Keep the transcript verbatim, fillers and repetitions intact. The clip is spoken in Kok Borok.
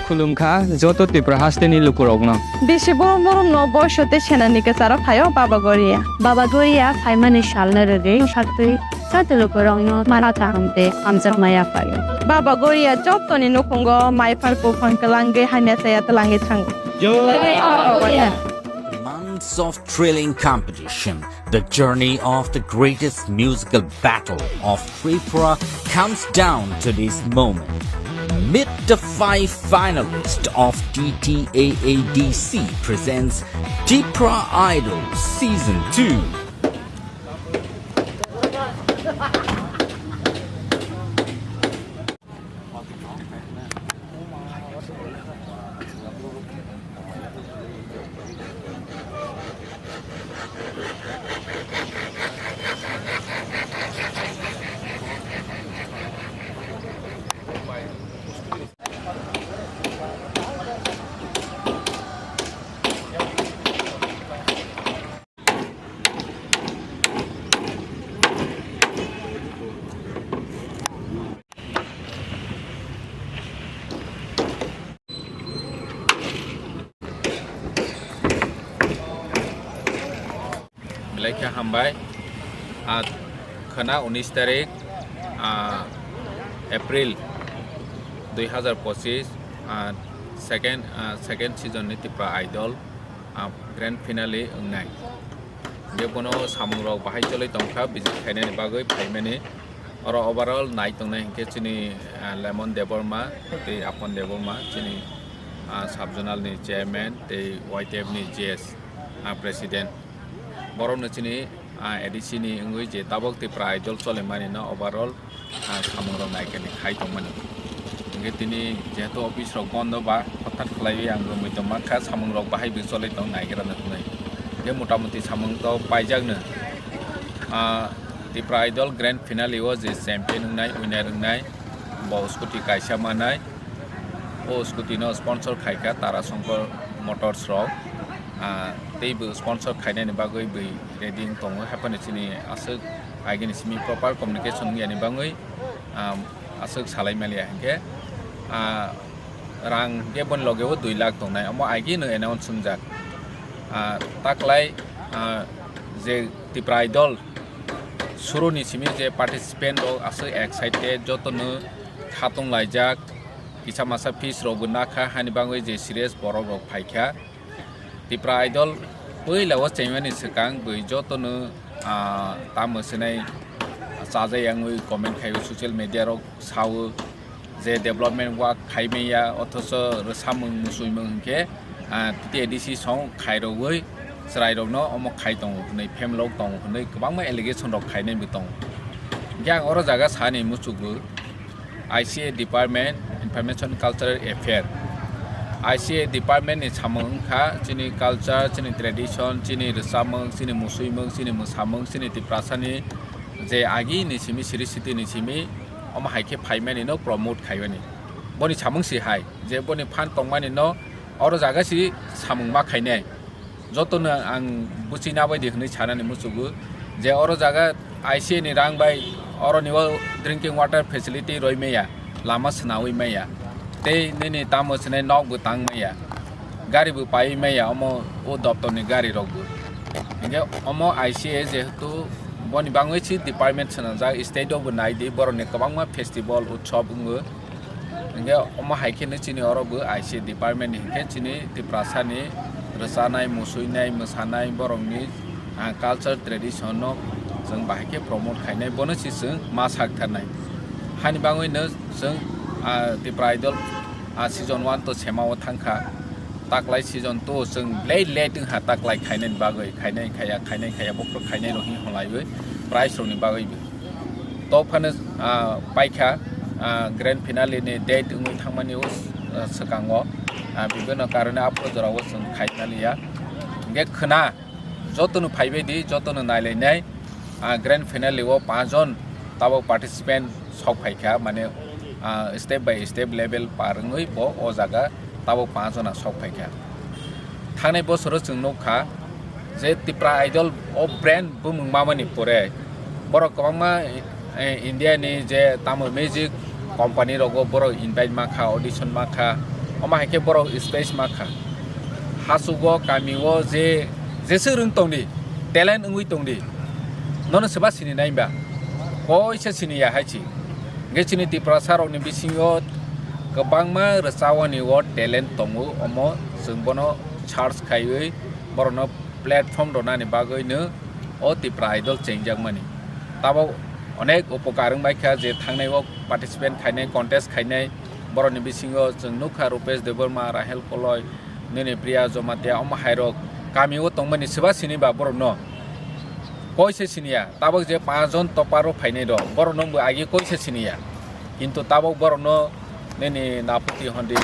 Khulumkha joto Tripura hasteni lukurokno. Bisi borom borom no boiso tei senani kwcharo phaio Baba Goria. Baba Goria phaimani salno rwgwi saktwi joto lukurokno mara kaham tei hamjakma yaphaio. Baba Goria jotoni nukhungo maiphar buphang kwlangwi hamya chaya twlangwi thango. Jai Baba Goria. Months of thrilling competition, the journey of the greatest musical battle of Tripura comes down to this moment. Meet the five finalists of T T A A D C presents Tipra Idol Season two. Belai khe hambai. Ah, khwna unis tarik, ah, April dui hazar pochis, ah, second, ah, second season ni Tipra Idol, ah, grand finale wngnai. Hingke bono samungrok bahai choli tongkha, visit khainani bagwi phaimani. Oro overall nai tongnai hingke chini, ah, Lemon Debbarma tei Apon Debbarma, chini, ah, sub-zonal ni chairman tei Y T F ni G S, ah, president. Borokno chini, ah, A D C ni wngwi je tabok Tipra Idol cholimani no overall ah, samungrok naikani khai tongmani. Hingke tini jehetu office rok bondo ba hothat khlaiwi ang romwi tongma kha, samungrok bahai bai cholai tong naigra no hwnwi. Hingke motamuti samung to paijakno. Ah, Tipra Idol grand finale o je champion wngnai, winner wngnai, bo scooty kaisa manai. O scooty no sponsor khaikha Tara Shankar Motors rok. Ah, tei bo sponsor khainani bagwi bwi ready wng tongo, haphano chini aswk agini simi proper communication wngya ni bagwi, ah, aswk salai maliya hinkhe, ah, rang hinkhe boni loge o dui lakh tongnai, omo agino announce wngjak. Ah, taklai, ah, je Tipra Idol suruni simi je participant rok aswk excited, jotono khatung laijak, kisa masa fees rok bo nakha, hani bagwi je serious borok rok phaikha. Tipra Idol puila o chaimani swkang bwi jotono, ah, tamo swnai chajai yangwi comment khaio, social media rok sao je development work khaimaya, othocho rwsamung musuimung hinkhe, ah, T T A D C song khairogwi chwrairokno omo khai tongo hwnwi, phem lok tongo hwnwi kwbangma allegation rok khainai bo tongo. Hinkhe ang oro jaga sani muchukgo, I C A department, Information Cultural Affair. I C A department ni samung wngkha chini culture, chini tradition, chini rwchapmung, chini musuimung, chini mwsamung, chini Tiprasani je agi ni simi, siri siti ni simi, omo hai khe phaimani no promote khaimani. Boni samung si hai, je boni phan tongmani no oro jaga si samung ma khainai. Jotono ang bwchwi nabaidi hwnwi sanani muchugo je oro jaga I C A ni rang bai oroni o drinking water facility roi maya, lama swnawi maya, tei nini tamo swnai nok bo tang maya, gari bo paiwi maya, omo o doptor ni gari rok bo. Hinkhe omo I C A jehetu boni bangwi si department swnamjak, state o bo nai di, borok ni kwbangma festival utsob wngo. Hingke omo hai khe no chini oro bo I C A department ni hinkhe chini Tiprasa ni rwchanai, musuinai, mwsanai borok ni, ah, culture tradition no chwng bahai khe promote khainai, bono se chwng ma sak tharnai. Hani bagwi no chwng, ah, Tipra Idol, ah, season one to sema o thang kha, taklai season two chwng belai late wng kha taklai khainai ni bagwi, khainai khaya, khainai khaya, bokhorok khainai rok hinwi hwnlaiwi prize rok ni bagwi bo. Tok phano, ah, paikha, ah, grand finale ni date wngwi thangmani o, ah, swkango, ah, bibino karone aphuru jorao chwng khaimaliya. Hinkhe khwna jotono phaibaidi, jotono nailainai, ah, grand finale o panch jon tabok participant sok phaikha, mane, ah, step by step level par wngwi bo o jaga tabok panch jona sok phaikha. Thangnai bosoro chwng nukha je Tipra Idol o brand bumung mamani pore borok kwbangma, eh, India ni je tamo music company rogo borok invite makha, audition makha, Omo hai khe borok space ma kha. Hachugo, kamio je, jeswk rwng tong di, talent wngwi tong di, nono swba sini nai ba? Koisa sini ya hai si. Hwnkhe chini Tiprasa rokni bisingo kwbangma rwchawani o talent tongo, omo chwng bono search khaiwi borokno platform rwnani bagwino o Tipra Idol chengjakmani. Tabok onek upokar wngbaikha je thangnai o participant khainai, contest khainai, borokni bisingo chwng nukha Rupesh Debbarma, Rahel Koloi, nini Priya Jomatia, omo hairok kamio tongmani swba sini ba borokno? Koise siniya, tabok je panch jon topper o phainai rok, borokno bo agi koise siniya. Kintu tabok borokno nini naphuti hondi